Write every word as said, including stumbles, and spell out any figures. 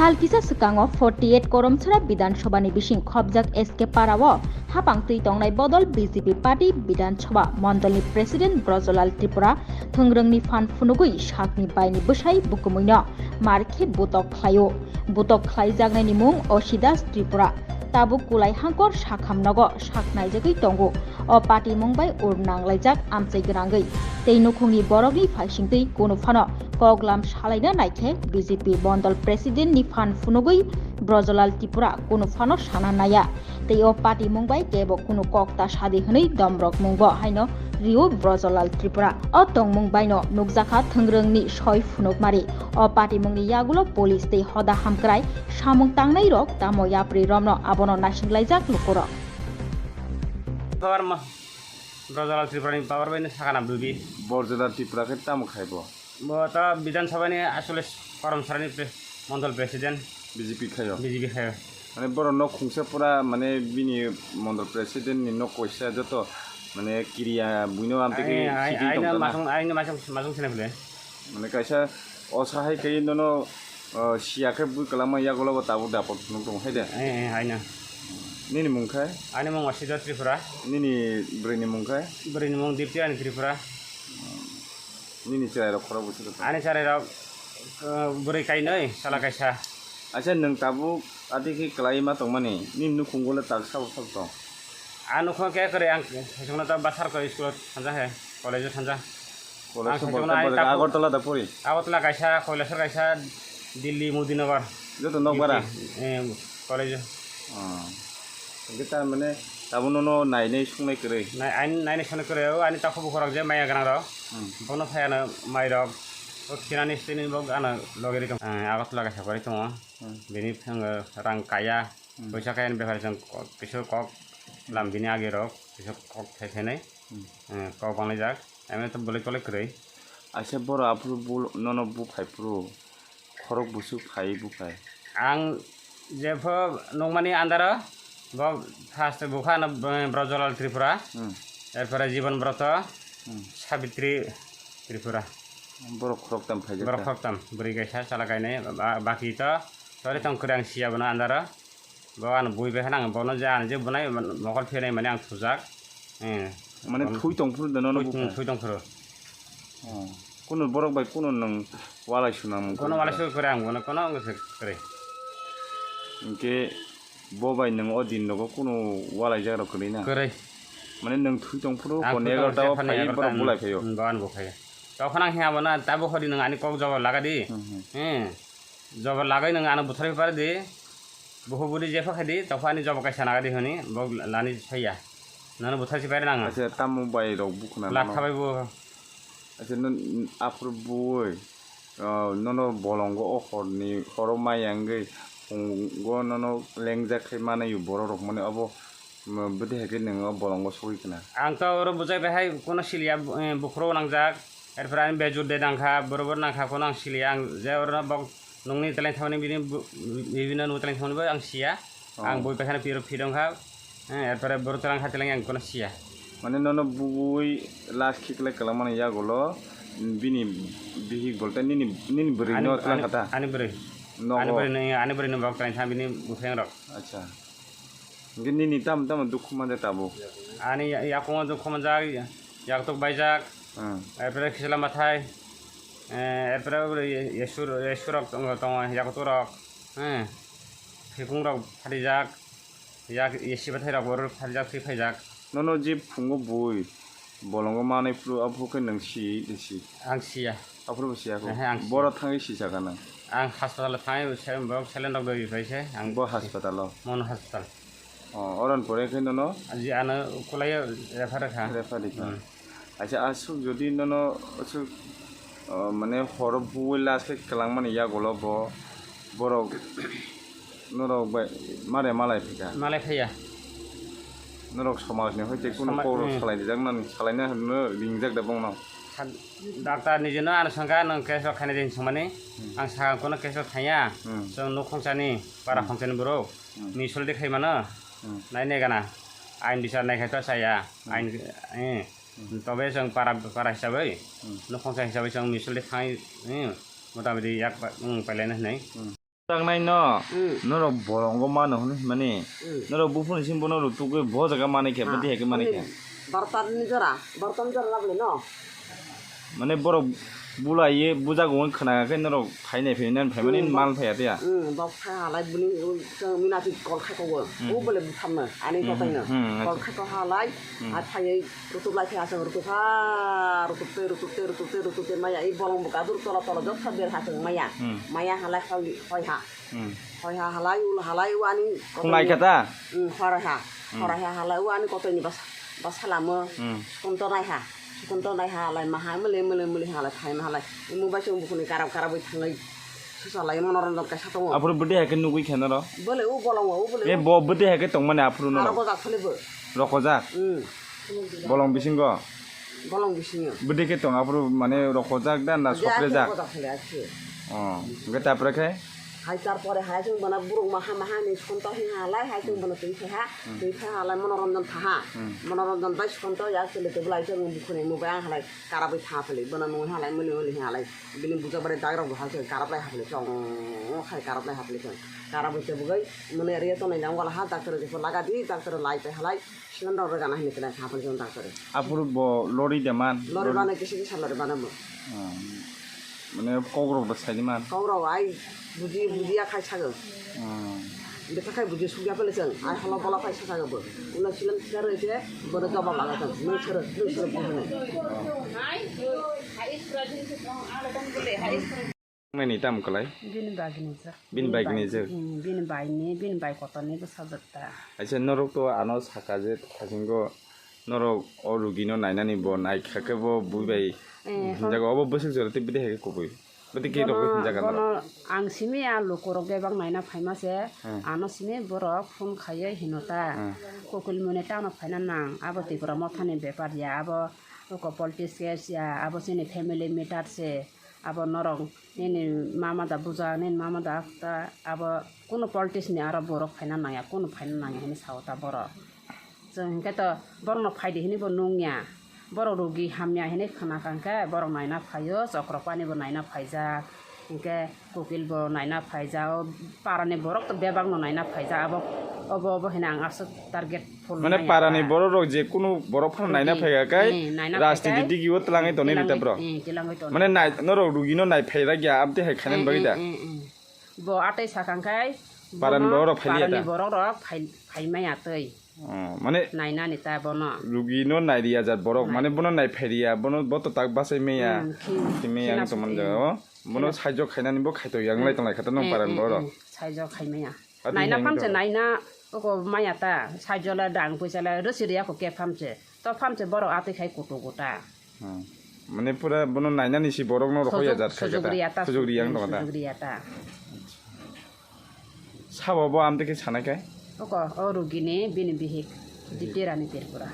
Sal kisa swkango forty eight Koromchara Bidhan Sabha ni bising khopjak S K Para o hapang twi tongnai bodol B J P party Bidhan Sabha mondol ni President Brojolal Tripura thwngrwng ni phan phunugwi sakni bai ni bwsai bukumui no mar khe butok khlai o. Butok khlai jaknai ni mung Osidas Tripura. Tabuk Kulai Hangkor Sakham nogo sak naijagwi tongo. O party mung bai ur nanglaijak amchai gwnangwi tei nukhungni borokni phaisingtwi kunu phano koklam salaina naikhe B J P mondol president ni phan phunugwi Brojolal Tripura kunu phano sana naya tei o party mung bai kebo kunu kok ta sadi hwnwi domrok mungbo haino rio Brojolal Tripura. O tongmung baino nukjakha thwngrwngni soi phunukmari. O party mungni yagulo police tei hoda hamkrai samung tangnai rok tamo yapri romno abono naisinglaijak lukurok. Brojolal Tripura ni power bai no sakana bubi. Borjolal Tripura khe tamo khai bo? Bo to Bidhan Sabha ni asole Koromchara ni pre-, mondol president. B J P khayo. B J P khayo. Mane borok nok khungsa pura mane bini mondol president ni nok koisa joto mane kiriya buino amtwi khe Ai, ai, sidi ai no tongkha na. Masung, ai no masung, masung sene phule. Mane kaisa osa hai khe nono, uh, siya khe bui kwlangma yagulo bo tabuk dapot phunuk tongo hai de. Ai, ai, ai no. Nini mung khai? Ani mung Osidas Tripura. Nini bwrwi ni mung khai? Bwrwi ni mung Dipti Rani Tripura. Nini cherai rok khorok bwswk kwtal? Ani cherai rok, uh, bwrwi kainwi, sala kaisa. Acha nwng tabuk ati khe kwlai ma tongmani, nini nukhungo le tak sabo sabo tong? A nukhung khe kwrwi ang saichungno ta basar ko school o thanja he, college o thanja. College Ang o saichungno bwlai ai tabu Agartala da pori? Agartala kaisa, Kailasor kaisa, Delhi, Modinagar. Joto nok bara? Eh, college o. Oh. Hingke ta mane tabuk nono nainai sungnai kwrwi? Nai-, aini nainai sungnai kwrwi, o ani takhuk bukhuk rok je maya gwnang rok. Hmm. Bono phai ano mai rok, o khinani sini bo ano loge ri tong, eh, Agartala kaisa kwrwi tongo. Hmm. Bini phango rang kaya, Hmm. poisa kaya ni bepar chwng kok, kisa kok lam bini agi rok, kisa kok thai thainai, Hmm. eh, kok banglaijak, amo to bolai kolai kwrwi. Aisa boro aphuru bul-, nono buphai phuru khorok bwswk phai buphai? Ang jepho nukmani andaro, bo first bukha ano, eh, Brojolal Tripura, Hmm. erpore Jibon Broto, Hmm. Sabitri Tripura. Borok khoroktam phaijak Borok ta? Khoroktam, bwrwi kaisa, chwla kainwi, ba-, baki to, tori tong kwrwi ang siya bono andaro. Bo ano bui bai khana ang bono je ano je bunai mokol phinai mani ang thujak. Eh. Mane Bono thui tong phuru de nono Thui, bukha? Thui tong phuru. Oh. Kunu borok bai kunu nwng walai suna mung Kono kwrwi walai kha? Su kwrwi ang bono kono wng se kwrwi. Hingke bo bai nwng o din rogo kunu walai jak rok kwrwi na? Kwrwi. Mane nwng thui tong phuru Ang kon thui tong egarota o phai phai egarota, borok bulai phaio? Hmm, bo ano bo phaio. Tokon ang hiya bono tabo hodi nwng ani kok jawab laga di. Hmm, hmm. Hmm. Jobor lagwi nwng ano butharwi pari di, buhu budi jepha khai di, tokha ani jobor kaisa naga di hwnwi bo lani saiya. Nono butharwi pari nang. Acha, tamo bai rok bukhuna Latha nono? Bai bo. Acha, non aphuru bui, ah, nono bolongo o horni horo maya wngwi phungo nono lengjak khai manayo borok rok mani obo. Bwtwi hai khe nwng o bolongo sogwi khna? Ang to oro bwchai bai hai, kono siliya, eh, bukhuro nangjak, erpore ani bejur de nangkha, borobor nangkha, kono ang siliya, ang je oro bok nungni teleng thangmani bini bu-, bibino nung teleng thangmani bo ang siya. Oh. Ang bui bai khana piro phi dongkha, eh, erpore borok teleng kha teleng ang kono siya. Mane nono bui last kiklai kwlangmani yagulo bini bihik bolte nini, nini bwrwi Ani, no twlang ani, kha ta? Ani bwrwi. Nogo. Ani bwrwi no, ani bwrwi no bok teleng thang bini buphangrok. Acha. Hingke nini tamo tamo dukhu manja tabuk? Ani ya-, yakungo dukhu manjak, yaktuk baijak, Hmm. erpore khisila mathai, eh, erpore uri ye-, yesur, yesurok tongo, tongo, yaktuk rok, eh, phikung rok phatijak, yak yesi bathai rok oro phatijak, thwi phaijak. Nono je phungo bui, bolongo manwi phuru, aphuru khe nwng si de si? Ang siya. Aphuru bo siya kho? Ehe, ang siya. Boro thangwi sisaka nang? Ang hospital thangwi se, borok saline rok doi pai se, ang Bo hospital o? Mono hospital. O, oron pore khe nono? Aji ano kulai refer kha. Refer kha. Hmm. Acha, aswk jodi nono aswk, o, mane horo bui last khe kwlangmani yagulo bo, borok Norok bai mare malai phika? Malai phaiya. Norok somajni hoite kunu Soma-, kok rok hmm. Salai rijak nani, salaina hwnwi ringjak da bongno? Sa-, doctor ni jeno ano sangka, nwng case rok khaina din songmani. Hmm. Ang sakha kono case rok khaiya. Hmm. Chwng nuk khongchani, para Hmm. Khongchani borok. Hmm. Ni soldi khai mano. Hmm. Nai ne gana. Ain bichar nai khai to saya. Hmm. Ain, eh. Hmm. Tobe chwng para, para hisabai. Hmm. Nuk khongcha hisabai chwng ni soldi khai, eh. Mota moti yak ba, hmm, pailaina hwnwi. Hmm. Tangnai no, hmm, norok bolongo mano hwnwi hwnmani, hmm, norok buphuru simi bono rutugwi bo jaga manwi khe, ha, bwtwi hai khe manwi khe. Barta ni jora, barta ni jora labole no. Mane borok bulaiye bujago wng khna khe norok phainai phainai phaimani, hmm, mal phaiya tiya. Hmm, bok phai halai bini, chwng minati kol khai kogo. Hmm. O bole buthamno, ani, hmm, kotaino. Hmm, kol khai ko halai, hmm, a phaiwi rutuk lai khe aswk rutuk ha, rutuk tei, rutuk tei, rutuk tei, rutuk tei maya, i bolong bo gadur tola tola joksa ber ha chwng maya. Hmm. Maya halai hoi, hoi ha. Hmm. Hoi ha halai, ul halai, wani. Phungai khe ta? Hmm, horai ha. Hmm. Horai ha halai, wani kotoini bas-, basalamo. Hmm. Sukunto nai ha. Sukunto nai ha halai, maha mele, mele, mele halai, phaima halai. Imo bai chwng bukhuni karab, karabwi thangwi susa lai, monoronjon kaisa tongo. Aphuru bwtwi hai khe nugwi khe noro? Bole, u bolongo, u bole. E, bo bwtwi hai khe tongmani aphuru noro? Aro gojak phale bo. Rokojak? Hmm. Bolong bisingo? Bolong bisingo. Bwdwi khe tong aphuru mane rokojak da na soprejak? Rokojak phale akhe. Oh, hwnkhe tapre khe? Hai tarpore hai chwng bono buruk maha maha ni skonto hi halai, hai chwng bono twi phaha, hmm, twi phaha halai monoronjon phaha. Hmm. Monoronjon bai skonto ya chwle tebulai chwng bukhuni mubai ang halai karabwi phaha phale. Bono mui halai muli muli halai bini bujak bai dagrok bo hai chwng karaplai ha phale chwng khai karaplai ha phale chwng. Karabwi tebugwi mane area tonwi nang wala ha doctor jepho lagadi, doctor lai pai halai. Sigon rok rega na hinwi khe nang kha phone chwng ta kore. Aphuru bo lori de man? Lori, lori bana kisa kisa lori bana bo. Hmm. Mane kok rok bo sai de man? Kok rok ai buji, buji ya khai sago. Hmm. Betha khai buji sugya pele chwng. Ai holo bola khai sago bo. Ulo silang sar roi khe bo de gabang laga chwng. Nung sar, nung sar bo hwnwi. Nini tam kwlai? Bini bagini jak. Bini bagini jak? Hmm, bini baini, bini bai kotorni bwsajak ta. Aisa, norok to ano saka je thasingo norok o rugino nainani bo naikha khe bo bui bai, eh, hinjago, obo bwswk jora tei bwdai hai khe kubui? Bwdai khe rok hinjago norok? Bono ang simi a lukurok bebak naina phaima se, hmm, ano simi borok phone khaiwi hino ta. Hmm. Kokilmuni tano phaina nang, abo Tripura mothani bepar ya, abo oko politics case ya, abo chini family matter se. Abo norok nini mama da buja, nini mama da ta, abo kunu politics ni aro borok phaina nangya, kunu phaina nangya hinwi sao ta borok. Chwng hinkhe to borokno phaidi hinwi bo nungya, borok rugi hamya hinwi khna kha hinkhe borok naina phaio, chokrokwani bo naina phaijak, hinkhe kokil bo naina phaijak, o parani borok to bebak no naina phaijak, abo obo obo hinwi ang aswk target. Mane parani borok rok je kunu borok phano naina phai kha kai, eh, naina phai rajniti kai. Digi o twlangwi tonwi rita bro. Eh, twlangwi tonwi. Mane nai, norok rugino nai phai ragya, abte hai khainani bagwi da. Eh, eh, eh. Bo atai sakang kai, parani borok rok phai liya da. Parani borok rok phai, phai maya twi. Oh, mane nainani ta bono. Rugino nai riya jat borok, mane bono nai phai riya, bono bo to tak bachai maya. Hmm, khi, khimaya ang to man jaga o. Bono saijo khainani bo khaito yang lai tonglai kha ta nong parani borok rok. Eh, eh, eh, saijo khai maya. Naina phamse, naina oko maya ta, saijo le dang puisa le rwsi riya kho khe phamse. To phamse borok atwi khai kutu kuta. Hmm. Mane pura bono nainani si borok no rokho ya jat khai kha ta. Sujuk riya ta. Sujuk riya ang tong ta. Sujuk riya ta. Sabo bo amte khe sanai kai? Oko o rugini bini bihik Dipti Rani Tripura.